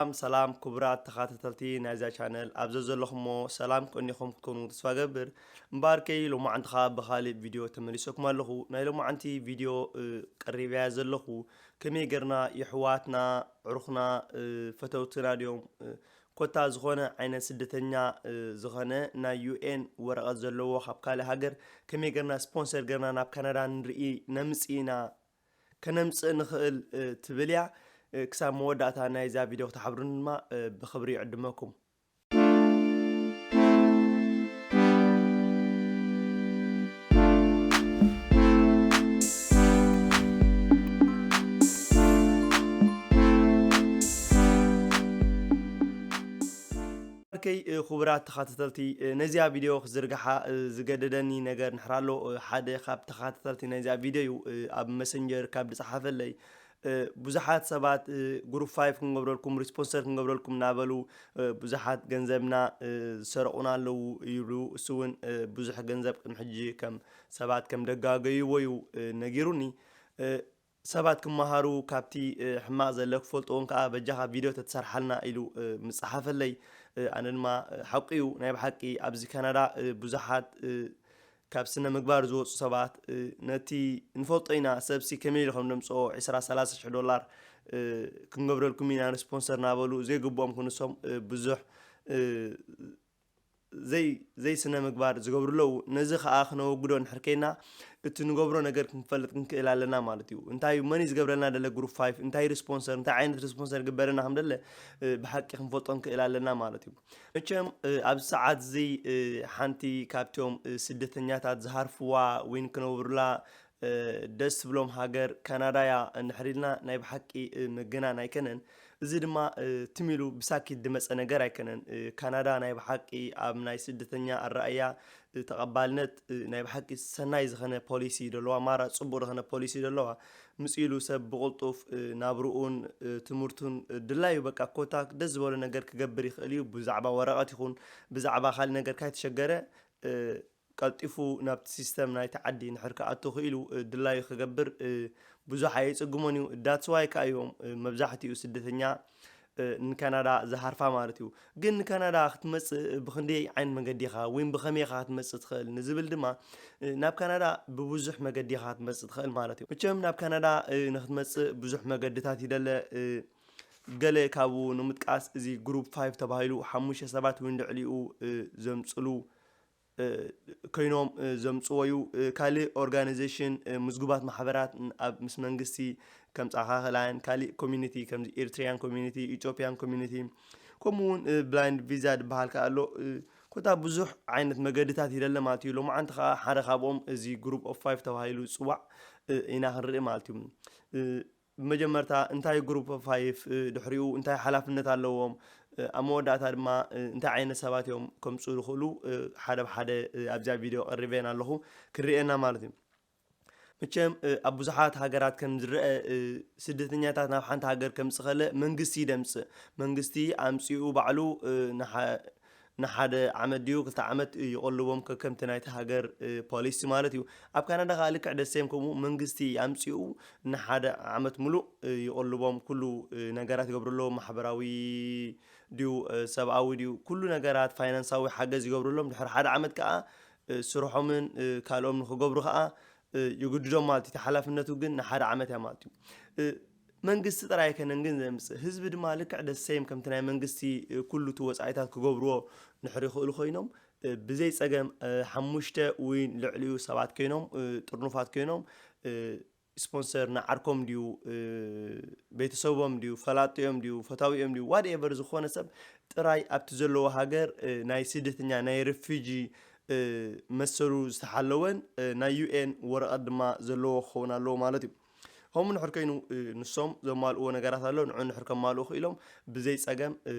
ሰላም ሰላም ክቡራት ተኻታተልቲ ናይዛ ቻነል፣ ኣብ ዘዘለኹሞ ሰላም ቀኒኹም ክትኮኑ ተስፋ ገብር። እምበኣርከይ ሎማዓንቲ ኸኣ ብኻልእ ቪድዮ ተመሊሰኩም ኣለኹ። ናይ ሎማዓንቲ ቪድዮ፣ እ፣ ቀሪበያ ዘለኹ ከመይ ጌርና የሕዋትና፣ ዕሩኽና፣ እ፣ ፈተውትና ድዮም፣ እ፣ ኮታ ዝኾነ ዓይነት ስደተኛ፣ እ፣ ዝኾነ ናይ ዩ ኤን ወረቐት ዘለዎ ካብ ካልእ ሃገር ከመይ ጌርና ስፖንሰር ጌርና ናብ ካናዳ ንርኢ ነምጽእ ኢና፣ ከነምጽእ ንኽእል፣ እ፣ ትብል እያ። እ፣ ክሳብ መወዳእታ ናይዛ ቪድዮ ክትሓብሩኒ ድማ፣ እ፣ ብኽብሪ ይዕድመኩም። ኦኬ፣ እ፣ ክቡራት ተኻታተልቲ፣ እ፣ ነዚኣ ቪድዮ ክዝርግሓ፣ እ፣ ዝገደደኒ ነገር እንድሕር ኣሎ፣ እ፣ ሓደ ካብ ተኻታተልቲ ናይዚኣ ቪድዮ እዩ፣ እ፣ ኣብ መሰንጀር ካብ ዝጸሓፈለይ፣ እ፣ ብዙሓት ሰባት፣ እ፣ ግሩፕ ፋይቭ ክንገብረልኩም፣ ሪስፖንሰር ክንገብረልኩም እናበሉ፣ እ፣ ብዙሓት ገንዘብና፣ እ፣ ዝሰረቑና ኣለዉ ይብሉ። እሱ እውን፣ እ፣ ብዙሕ ገንዘብ ቅድሚ ሕጂ ከም ሰባት ከም ደጋገይዎ እዩ፣ እ፣ ነጊሩኒ። እ፣ ሰባት ክመሃሩ ካብቲ፣ እ፣ ሕማቕ ዘለ ክፈልጥዎን ከኣ በጃኻ ቪድዮ ተትሰርሓልና ኢሉ፣ እ፣ ምጽሓፈለይ። እ፣ ኣነ ድማ፣ እ፣ ሓቁ እዩ፣ ናይ ብሓቂ ኣብዚ ካናዳ፣ እ፣ ብዙሓት፣ እ፣ ካብ ስነ ምግባር ዝወጹ ሰባት፣ እ፣ ነቲ ንፈልጦ ኢና፣ ሰብሲ ከመይ ኢሉ ከም ደምጽኦ ዕስራ ሰላሳ ሽሕ ዶላር፣ እ፣ ክንገብረልኩም ኢና ንስፖንሰር እናበሉ ዘይግብኦም ክንሶም፣ እ፣ ብዙሕ፣ እ፣ ዘይ-፣ ዘይስነ ምግባር ዝገብሩ ኣለዉ። ነዚ ኸኣ ክነወግዶ እንድሕር ኬና፣ እቲ ንገብሮ ነገር ክንፈልጥ ክንክእል ኣለና ማለት እዩ። እንታይ እዩ፣ መን እዩ ዝገብረልና ደለ ግሩፕ ፋይቭ፣ እንታይ ሪስፖንሰር፣ እንታይ ዓይነት ሪስፖንሰር ይግበረና ከም ደለ፣ እ፣ ብሓቂ ክንፈልጦ ንክእል ኣለና ማለት እዩ። መቸም፣ እ፣ ኣብዚ ሰዓት እዚ፣ እ፣ ሓንቲ ካብቶም፣ እ፣ ስደተኛታት ዝሃርፍዋ ወይን ክነብሩላ፣ እ፣ ደስ ትብሎም ሃገር ካናዳ እያ እንድሕር ኢልና ናይ ብሓቂ፣ እ፣ ምግናን ኣይከነን። እዚ ድማ፣ እ፣ ትም ኢሉ ብሳኪት ዝመጸ ነገር ኣይከነን። እ፣ ካናዳ ናይ ብሓቂ ኣብ ናይ ስደተኛ ኣረኣእያ፣ እ፣ ተቐባልነት፣ እ፣ ናይ ብሓቂ ሰናይ ዝኾነ ፖሊሲ ደለዋ፣ ማራ ጽቡቕ ዝኾነ ፖሊሲ ደለዋ። ምስ ኢሉ ሰብ ብቕልጡፍ፣ እ፣ ናብርኡን፣ እ፣ ትምህርቱን፣ እ፣ ድላዩ በቃ ኮታ ደስ ዝበሎ ነገር ክገብር ይኽእል እዩ። ብዛዕባ ወረቐት ይኹን ብዛዕባ ካልእ ነገር ካይተሸገረ፣ እ፣ ቀልጢፉ ናብቲ ሲስተም ናይቲ ዓዲ እንድሕር ክኣቱ ክኢሉ፣ እ፣ ድላዩ ክገብር፣ እ፣ ብዙሕ ኣየጽግሞን እዩ። ዳትስ ዋይ ከኣ እዮም፣ እ፣ መብዛሕትኡ ስደተኛ፣ እ፣ ንካናዳ ዝሃርፋ ማለት እዩ። ግን ንካናዳ ክትመጽእ ብኽንደይ ዓይነት መገዲ ኢኻ ወይም ብኸመይ ኢኻ ክትመጽእ ትኽእል ንዝብል ድማ፣ እ፣ ናብ ካናዳ ብብዙሕ መገዲ ኢኻ ክትመጽእ ትኽእል ማለት እዩ። መቸም ናብ ካናዳ፣ እ፣ ንክትመጽእ ብዙሕ መገድታት ይደለ። እ፣ ገለ ካብኡ ንምጥቃስ፣ እዚ ግሩፕ ፋይቭ ተባሂሉ ሓሙሽተ ሰባት ወይን ልዕሊኡ፣ እ፣ ዘምጽሉ፣ እ፣ ኮይኖም፣ እ፣ ዘምጽዎ እዩ። እ፣ ካልእ ኦርጋናይዜሽን፣ እ፣ ምዝጉባት ማሕበራት ን-፣ ኣብ ምስ መንግስቲ ከምጻኻ ክላን ካልእ ኮሚኒቲ ከምዚ ኤርትሪያን ኮሚኒቲ፣ ኢትዮጵያን ኮሚኒቲ፣ ከምኡ እውን፣ እ፣ ብላይንድ ቪዛ ዝበሃል ከኣ ኣሎ። እ፣ ኮታ ብዙሕ ዓይነት መገድታት ይደለ ማለት እዩ። ሎማዓንቲ ከኣ ሓደ ካብኦም እዚ ግሩፕ ኦፍ ፋይቭ ተባሂሉ ዝጽዋዕ፣ እ፣ ኢና ክንርኢ ማለት እዩ። እ፣ ብመጀመርታ እንታይ ግሩፕ ኦፍ ፋይቭ፣ እ፣ ድሕሪኡ እንታይ ሓላፍነት ኣለዎም፣ እ፣ ኣብ መወዳእታ ድማ፣ እ፣ እንታይ ዓይነት ሰባት እዮም ከምጽኡ ዝኽእሉ፣ እ፣ ሓደ ብሓደ፣ እ፣ ኣብዚኣ ቪድዮ ቀሪበን ኣለኹ፣ ክርኤና ማለት እዩ። መቸም፣ እ፣ ኣብ ብዙሓት ሃገራት ከም ዝረአ፣ እ፣ ስደተኛታት ናብ ሓንቲ ሃገር ከምጽእ ከለ መንግስቲ ደምጽእ። መንግስቲ ኣምጺኡ ባዕሉ፣ እ፣ ንሓ-፣ ንሓደ ዓመት ድዩ ክልተ ዓመት ይቐልቦም፣ ከከምቲ ናይቲ ሃገር፣ እ፣ ፖሊሲ ማለት እዩ። ኣብ ካናዳ ከኣ ልክዕ ደሴም ከምኡ መንግስቲ ኣምጺኡ ንሓደ ዓመት ምሉእ፣ እ፣ ይቐልቦም። ኩሉ፣ እ፣ ነገራት ይገብሩ ኣለዉ። ማሕበራዊ ድዩ፣ እ፣ ሰብኣዊ ድዩ፣ ኩሉ ነገራት ፋይናንሳዊ ሓገዝ ይገብሩ ኣለዎም። ድሕሪ ሓደ ዓመት ከኣ፣ እ፣ ስርሖምን፣ እ፣ ካልኦም ንኽገብሩ ከኣ፣ እ፣ ይግድዶም ማለት እዩ። እቲ ሓላፍነቱ ግን ንሓደ ዓመት እያ ማለት እዩ። እ፣ መንግስቲ ጥራይ ኣይከነን ግን ዘምጽእ፣ ህዝቢ ድማ ልክዕ ደሴም ከምቲ ናይ መንግስቲ፣ እ፣ ኩሉ እቲ ወጻኢታት ክገብርዎ ንሕር ይኽእሉ ኮይኖም፣ እ፣ ብዘይ ጸገም፣ እ፣ ሓሙሽተ ወይ ልዕሊኡ ሰባት ኮይኖም፣ እ፣ ጥርኑፋት ኮይኖም፣ እ፣ ስፖንሰር ንዓርኮም ድዩ፣ እ፣ ቤተሰቦም ድዩ፣ ፈላጥኦም ድዩ፣ ፈታዊኦም ድዩ፣ ዋትኤቨር ዝኾነ ሰብ ጥራይ ኣብቲ ዘለዎ ሃገር፣ እ፣ ናይ ስደተኛ፣ ናይ ሬፊጂ፣ እ፣ መሰሉ ዝተሓለወን፣ እ፣ ናይ ዩ ኤን ወረቐት ድማ ዘለዎ ክኸውን ኣለዎ ማለት እዩ። ከምኡ እንድሕር ኮይኑ፣ እ፣ ንሶም ዘማልእዎ ነገራት ኣሎ፣ ንዑ እንድሕር ከማልኡ ክኢሎም ብዘይ ጸገም፣ እ፣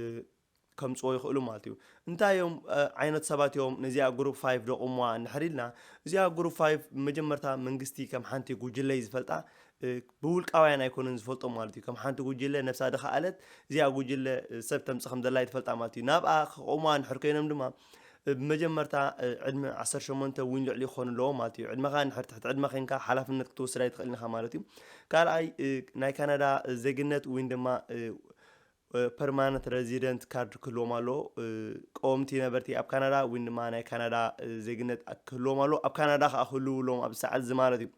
ከምጽዎ ይኽእሉ ማለት እዩ። እንታይ እዮም፣ እ፣ ዓይነት ሰባት እዮም ነዚኣ ግሩፕ ፋይቭ ደቑምዋ እንድሕር ኢልና፣ እዚኣ ግሩፕ ፋይቭ ብመጀመርታ መንግስቲ ከም ሓንቲ ጉጅለ እዩ ዝፈልጣ፣ እ፣ ብውልቃውያን ኣይኮኑን ዝፈልጦም ማለት እዩ። ከም ሓንቲ ጉጅለ ነብሳ ድኸኣለት እዚኣ ጉጅለ፣ እ፣ ሰብ ተምጽእ ከም ዘላ ይትፈልጣ ማለት እዩ። ናብኣ ክቐምዋ እንድሕር ኮይኖም ድማ፣ እ፣ ብመጀመርታ፣ እ፣ ዕድመ ዓሰርተ ሸሞንተ ዊን ልዕሊ ክኾኑ ኣለዎም ማለት እዩ። ዕድመኻ እንድሕር ትሕቲ ዕድመ ኬንካ ሓላፍነት ክትወስድ ኣይትኽእልን ኢኻ ማለት እዩ። ካልኣይ፣ እ፣ ናይ ካናዳ ዜግነት ዊን ድማ፣ እ፣ ፐርማነንት ሬዚደንት ካርድ ክህልዎም ኣለዎ። ቀወምቲ ነበርቲ ኣብ ካናዳ ወይ ድማ ናይ ካናዳ ዜግነት ክህልዎም ኣለዎ። ኣብ ካናዳ ከዓ ክህልው ኣለዎም ኣብዚ ሰዓት እዚ ማለት እዩ።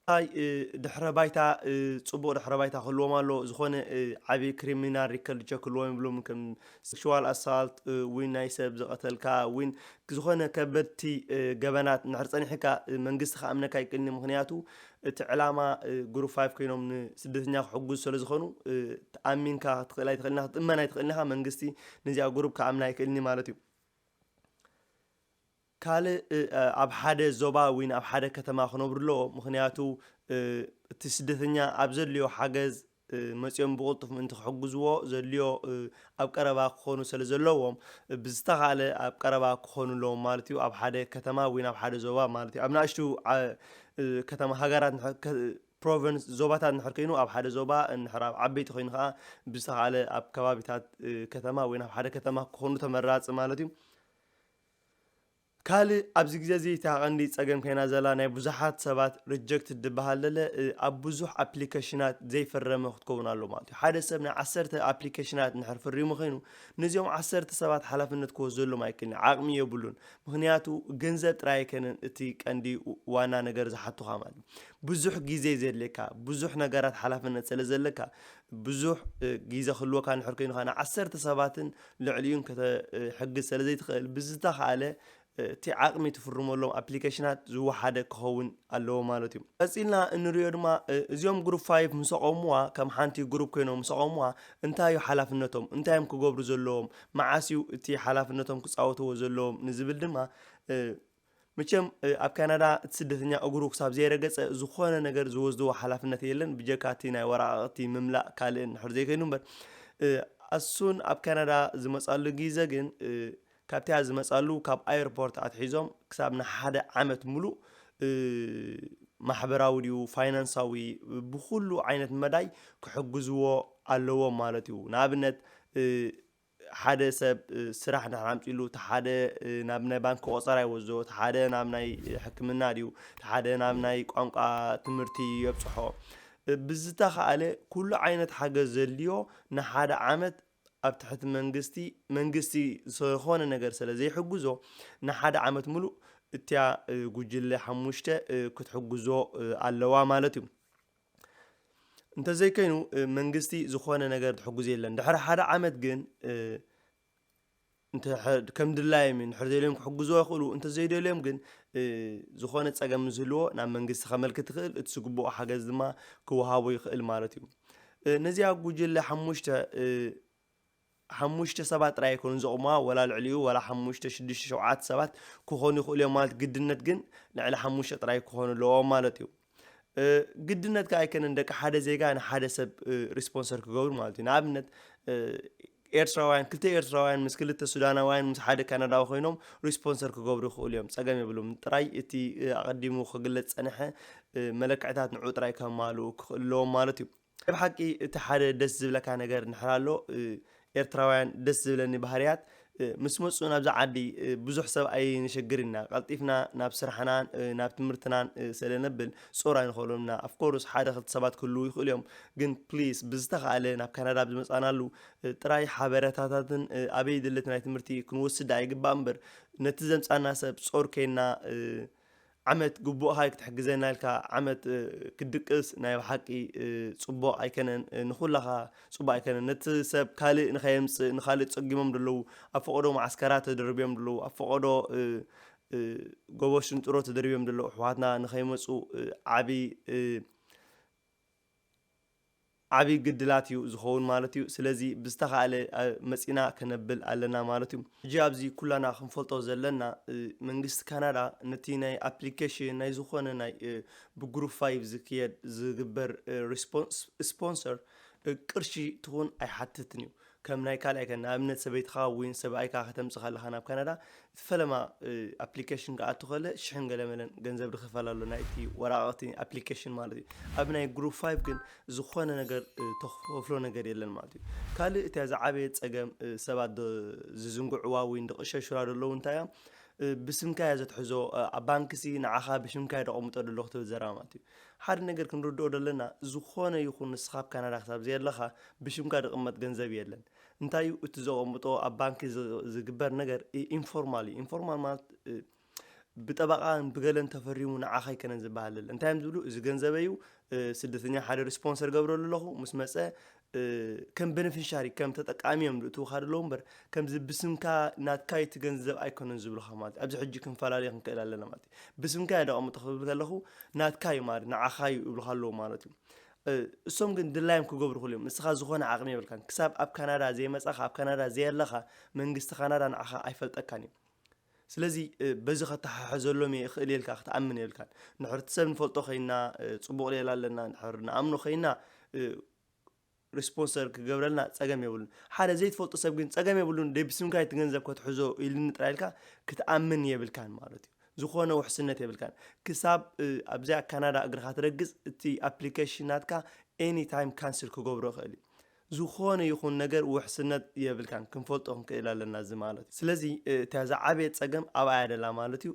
ኣይ ድሕረ ባይታ፣ ፅቡቅ ድሕረ ባይታ ክህልዎም ኣለዎ። ዝኾነ ዓብዪ ክሪሚናል ሪከርድ ቸክ ክህልዎም ይብሎም፣ ከም ሴክሹዋል ኣሳልት ወይ ናይ ሰብ ዝቐተልካ ወይ ዝኾነ ከበድቲ ገበናት እንድሕር ፀኒሕካ መንግስቲ ክኣምነካ ይክእልኒ። ምክንያቱ እቲ ዕላማ ግሩፕ ፋይቭ ኮይኖም ንስደተኛ ክሕጉዝ ስለ ዝኾኑ፣ ኣሚንካ ክትኽእል ኣይትኽእልን ኢኻ፣ ክትእመን ኣይትኽእልን ኢኻ። መንግስቲ ነዚኣ ግሩፕ ክኣምና ኣይክእልኒ ማለት እዩ። ካልእ ኣብ ሓደ ዞባ ወይ ኣብ ሓደ ከተማ ክነብሩ ኣለዎ። ምክንያቱ እቲ ስደተኛ ኣብ ዘድልዮ ሓገዝ መፂኦም ብቕልጡፍ ምእንቲ ክሕግዝዎ ዘድልዮ ኣብ ቀረባ ክኾኑ ስለ ዘለዎም፣ ብዝተኻለ ኣብ ቀረባ ክኾኑ ኣለዎም ማለት እዩ። ኣብ ሓደ ከተማ ወይ ኣብ ሓደ ዞባ ማለት እዩ። ኣብ ናእሽቱ ከተማ ሃገራት ፕሮቨንስ ዞባታት እንድሕር ኮይኑ ኣብ ሓደ ዞባ፣ እንድሕር ኣብ ዓበይቲ ኮይኑ ከዓ ብዝተኻለ ኣብ ከባቢታት ከተማ ወይ ኣብ ሓደ ከተማ ክኾኑ ተመራፂ ማለት እዩ። ካልእ ኣብዚ ግዜ እዚ እታ ቀንዲ ጸገም ኮይና ዘላ ናይ ብዙሓት ሰባት ሪጀክት ድበሃል ለለ ኣብ ብዙሕ ኣፕሊኬሽናት ዘይፈረመ ክትከውን ኣሎ ማለት እዩ። ሓደ ሰብ ናይ ዓሰርተ ኣፕሊኬሽናት እንድሕር ፈሪሙ ኮይኑ ነዚኦም ዓሰርተ ሰባት ሓላፍነት ክወስደሎም ኣይክእልን፣ ዓቕሚ የብሉን። ምክንያቱ ገንዘብ ጥራይ ኣይከነን እቲ ቀንዲ ዋና ነገር ዝሓቱኻ ማለት እዩ። ብዙሕ ግዜ ዘድልየካ፣ ብዙሕ ነገራት ሓላፍነት ስለ ዘለካ ብዙሕ ግዜ ክህልወካ እንድሕር ኮይኑ ከዓ ንዓሰርተ ሰባትን ልዕሊኡን ከተሕግዝ ስለ ዘይትኽእል ብዝተኻለ እቲ ዓቕሚ ትፍርመሎም ኣፕሊኬሽናት ዝወሓደ ክኸውን ኣለዎ ማለት እዩ። ቀፂልና እንሪኦ ድማ እዚኦም ግሩፕ ፋይቭ ምስ ኣቐምዋ፣ ከም ሓንቲ ግሩፕ ኮይኖም ምስ ኣቐምዋ እንታይ እዩ ሓላፍነቶም፣ እንታይ እዮም ክገብሩ ዘለዎም፣ መዓስ እዩ እቲ ሓላፍነቶም ክፃወትዎ ዘለዎም ንዝብል ድማ፣ መቸም ኣብ ካናዳ እቲ ስደተኛ እግሩ ክሳብ ዘይረገፀ ዝኾነ ነገር ዝወስድዎ ሓላፍነት የለን፣ ብጀካ እቲ ናይ ወረቃቕቲ ምምላእ ካልእ እንድሕር ዘይኮይኑ እምበር። ኣሱን ኣብ ካናዳ ዝመፃሉ ግዜ ግን ካብቲያ ዝመፃሉ ካብ ኣየርፖርት ኣትሒዞም ክሳብ ንሓደ ዓመት ሙሉእ ማሕበራዊ ድዩ ፋይናንሳዊ ብኩሉ ዓይነት መዳይ ክሕግዝዎ ኣለዎም ማለት እዩ። ንኣብነት ሓደ ሰብ ስራሕ እንድሕር ኣምፂሉ እቲ ሓደ ናብ ናይ ባንክ ቆፀራ ይወስዶ፣ እቲ ሓደ ናብ ናይ ሕክምና ድዩ፣ እቲ ሓደ ናብ ናይ ቋንቋ ትምህርቲ የብፅሖ። ብዝተኻእለ ኩሉ ዓይነት ሓገዝ ዘድልዮ ንሓደ ዓመት ኣብ ትሕቲ መንግስቲ፣ መንግስቲ ዝኾነ ነገር ስለ ዘይሕግዞ ንሓደ ዓመት ሙሉእ እቲያ ጉጅለ ሓሙሽተ ክትሕግዞ ኣለዋ ማለት እዩ። እንተዘይከይኑ መንግስቲ ዝኾነ ነገር ትሕግዞ የለን። ድሕሪ ሓደ ዓመት ግን ከም ድላዮም እዩ። እንድሕር ደልዮም ክሕግዝዎ ይኽእሉ፣ እንተዘይደልዮም ግን ዝኾነ ፀገም ዝህልዎ ናብ መንግስቲ ከመልክት ይኽእል፣ እቲ ዝግብኦ ሓገዝ ድማ ክወሃቦ ይኽእል ማለት እዩ። ነዚኣ ጉጅለ ሓሙሽተ ሓሙሽተ ሰባት ጥራይ ኣይኮኑን ዘቑምዋ፣ ወላ ልዕሊኡ ወላ ሓሙሽተ ሽዱሽተ ሸውዓተ ሰባት ክኾኑ ይኽእሉ እዮም ማለት ግድነት ግን ልዕሊ ሓሙሽተ ጥራይ ክኾኑ ኣለዎም ማለት እዩ። ግድነት ከ ኣይከነን ደቂ ሓደ ዜጋ ንሓደ ሰብ ሪስፖንሰር ክገብሩ ማለት እዩ። ንኣብነት ኤርትራውያን ክልተ ኤርትራውያን ምስ ክልተ ሱዳናውያን ምስ ሓደ ካናዳዊ ኮይኖም ሪስፖንሰር ክገብሩ ይኽእሉ እዮም፣ ፀገም የብሉም። ጥራይ እቲ ኣቐዲሙ ክግለፅ ፀንሐ መለክዕታት ንዑ ጥራይ ከማልኡ ክኽእሉ ኣለዎም ማለት እዩ። ብሓቂ እቲ ሓደ ደስ ዝብለካ ነገር እንድሕር ኣሎ ኤርትራውያን ደስ ዝብለኒ ባህርያት ምስ መፁ ናብዚ ዓዲ ብዙሕ ሰብ ኣይንሸግር ኢና። ቀልጢፍና ናብ ስራሕናን ናብ ትምህርትናን ስለ ነብል ጾር ኣይንኸሎም ኢና። ኣፍኮርስ ሓደ ክልተ ሰባት ክህልዉ ይኽእሉ እዮም፣ ግን ፕሊስ ብዝተኻእለ ናብ ካናዳ ብዝመፃናሉ ጥራይ ሓበሬታታትን ኣበይ ድልት ናይ ትምህርቲ ክንወስድ ኣይግባእ እምበር ነቲ ዘምፃና ሰብ ጾር ከይና ዓመት ግቡእኻ ክትሕግዘና ኢልካ ዓመት ክትድቅስ ናይ ብሓቂ ፅቡቕ ኣይከነን። ንኹላኻ ፅቡቕ ኣይከነን። ነቲ ሰብ ካልእ ንኸየምፅእ ንኻልእ ፀጊሞም ዘለዉ ኣብ ፈቐዶ መዓስከራ ተደርብዮም ዘለዉ ኣብ ፈቐዶ ጎቦ ሽንጥሮ ተደርብዮም ዘለዉ ኣሕዋትና ንኸይመፁ ዓብዪ ዓብዪ ግድላት እዩ ዝኸውን ማለት እዩ። ስለዚ ብዝተኻእለ መፂና ከነብል ኣለና ማለት እዩ። ሕጂ ኣብዚ ኩላና ክንፈልጦ ዘለና መንግስቲ ካናዳ ነቲ ናይ ኣፕሊኬሽን ናይ ዝኾነ ናይ ብግሩፕ ፋይቭ ዝክየድ ዝግበር ስፖንሰር ቅርሺ ትኹን ኣይሓትትን እዩ። ከም ናይ ካልኣይ ከ ንኣብነት ሰበይትኻ ወይ ሰብኣይካ ከተምፅእ ከለኻ ናብ ካናዳ እቲ ፈለማ ኣፕሊኬሽን ክኣቱ ከለ ሽሕን ገለመለን ገንዘብ ዝኽፈል ኣሎ ናይቲ ወራቐቕቲ ኣፕሊኬሽን ማለት እዩ። ኣብ ናይ ግሩፕ ፋይቭ ግን ዝኾነ ነገር ተኸፍሎ ነገር የለን ማለት እዩ። ካልእ እቲያ ዝዓበየ ፀገም ሰባት ዝዝንግዕዋ ወይ ዝቕሸሹራ ዘለዉ እንታይ እያ? ብስምካ እያ ዘትሕዞ። ኣብ ባንክሲ ንዓኻ ብሽምካ እያ ደቐምጦ ደሎ ክትብል ዘረባ ማለት እዩ። ሓደ ነገር ክንርድኦ ዘለና ዝኾነ ይኹን ንስኻ ኣብ ካናዳ ክሳብ ዘየለኻ ብሽምካ ድቕመጥ ገንዘብ የለን። እንታይ እዩ እቲ ዘቐምጦ ኣብ ባንኪ ዝግበር ነገር ኢንፎርማል እዩ። ኢንፎርማል ማለት ብጠበቃን ብገለን ተፈሪሙ ንዓኻ ኣይከነን ዝበሃል። እንታይ እዮም ዝብሉ? እዚ ገንዘበይ እዩ፣ ስደተኛ ሓደ ሪስፖንሰር ገብረሉ ኣለኹ፣ ምስ መፀ ከም ቤኔፊሻሪ ከም ተጠቃሚ እዮም ዝእትውካ ደለዉ እምበር ከምዚ ብስምካ ናትካ እቲ ገንዘብ ኣይኮነን ዝብሉካ ማለት ኣብዚ ሕጂ ክንፈላለዩ ክንክእል ኣለና ማለት እዩ። ብስምካ እየ ደቐምጦ ክብል ከለኹ ናትካ እዩ ማለት ንዓኻ እዩ ይብሉካ ኣለዉ ማለት እዩ። እሶም ግን ድላዮም ክገብሩ ክሉ እዮም። ንስኻ ዝኾነ ዓቕሚ የብልካን። ክሳብ ኣብ ካናዳ ዘይመጻኻ፣ ኣብ ካናዳ ዘየለኻ መንግስቲ ካናዳ ንዓኻ ኣይፈልጠካን እዩ። ስለዚ በዚ ከተሓሕዘሎም እየ እኽእል ኢልካ ክትኣምን የብልካን። ንሕርቲ ሰብ ንፈልጦ ኸይና፣ ጽቡቕ ሌላ ኣለና፣ ንድሕር ንኣምኖ ኸይና ሪስፖንሰር ክገብረልና ጸገም የብሉን። ሓደ ዘይትፈልጦ ሰብ ግን ጸገም የብሉን፣ ደይ ብስምካ እቲ ገንዘብ ከትሕዞ ኢልኒ ጥራይ ኢልካ ክትኣምን የብልካን ማለት እዩ። ዝኾነ ውሕስነት የብልካን። ክሳብ ኣብዚኣ ካናዳ እግርኻ ትረግጽ እቲ ኣፕሊኬሽን ናትካ ኤኒ ታይም ካንስል ክገብሮ ይኽእል እዩ። ዝኾነ ይኹን ነገር ውሕስነት የብልካን፣ ክንፈልጦ ክንክእል ኣለና እዚ ማለት እዩ። ስለዚ እታ ዝዓበየ ጸገም ኣብኣ እያ ደላ ማለት እዩ።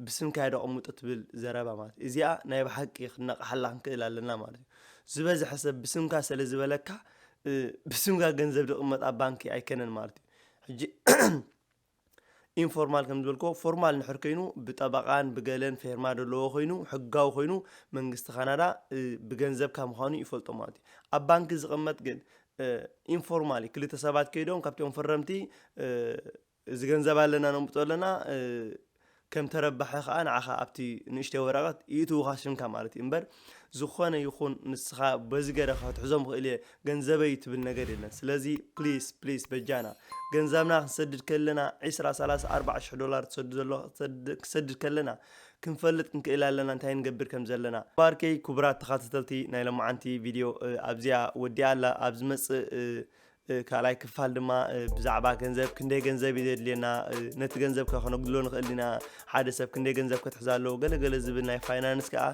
ብስምካ እያ ደቐምጦ ትብል ዘረባ ማለት እዩ። እዚኣ ናይ ብሓቂ ክንነቕሓላ ክንክእል ኣለና ማለት እዩ። ዝበዝሐ ሰብ ብስምካ ስለ ዝበለካ ብስምካ ገንዘብ ድቕመጥ ኣብ ባንኪ ኣይከነን ማለት እዩ። ሕጂ ኢንፎርማል ከም ዝበልኮ ፎርማል ንሕር ኮይኑ ብጠበቃን ብገለን ፌርማ ዘለዎ ኮይኑ ሕጋዊ ኮይኑ መንግስቲ ካናዳ ብገንዘብካ ምዃኑ ይፈልጦ ማለት እዩ። ኣብ ባንኪ ዝቕመጥ ግን ኢንፎርማሊ ክልተ ሰባት ከይዶም ካብቶም ፈረምቲ እዚ ገንዘብ ኣለና ነምብጦ ኣለና ከም ተረባሒ ከዓ ንዓኻ ኣብቲ ንእሽተይ ወረቐት ይእትውኻ ሽምካ ማለት እዩ እምበር ዝኾነ ይኹን ንስኻ በዚ ገረ ክትሕዞም ክእል እየ ገንዘበይ ትብል ነገር የለን። ስለዚ ፕሊስ ፕሊስ በጃና ገንዘብና ክንሰድድ ከለና ዒስራ ሰላሳ ኣርባዓ ሽሕ ዶላር ትሰዱ ዘሎ ክሰድድ ከለና ክንፈልጥ ክንክእል ኣለና እንታይ ንገብር ከም ዘለና። ባርከይ ክቡራት ተኸታተልቲ ናይ ሎማዓንቲ ቪድዮ ኣብዚኣ ወዲኣ ኣላ። ኣብ ዝመፅእ ካልኣይ ክፋል ድማ ብዛዕባ ገንዘብ ክንደይ ገንዘብ እዩ ዘድልየና፣ ነቲ ገንዘብ ከ ከነጉድሎ ንኽእል ዲና፣ ሓደ ሰብ ክንደይ ገንዘብ ክትሕዝ ኣለዎ ገለ ገለ ዝብል ናይ ፋይናንስ ከዓ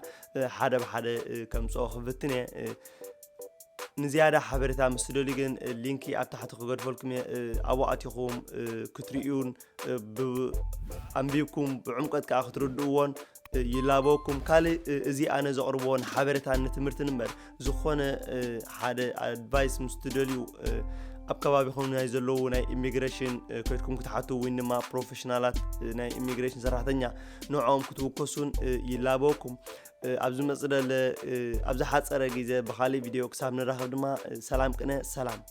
ሓደ ብሓደ ከምፅኦ ክፍትን እየ። ንዝያዳ ሓበሬታ ምስ ትደልዩ ግን ሊንኪ ኣብ ታሕቲ ክገድፈልኩም እየ። ኣብኡ ኣቲኹም ክትርእዩን ኣንቢብኩም ብዕምቀት ከዓ ክትርድእዎን ይላበወኩም። ካልእ እዚ ኣነ ዘቕርቦ ንሓበሬታን ንትምህርትን እምበር ዝኾነ ሓደ ኣድቫይስ ምስ ትደልዩ ኣብ ከባቢኹም ናይ ዘለዉ ናይ ኢሚግሬሽን ከድኩም ክትሓቱ ወይ ድማ ፕሮፌሽናላት ናይ ኢሚግሬሽን ሰራሕተኛ ንዕኦም ክትውከሱን ይላበወኩም። ኣብ ዝመፅእ ደለ ኣብ ዝሓፀረ ግዜ ብካሊእ ቪድዮ ክሳብ ንራኸብ ድማ ሰላም ቅነ ሰላም።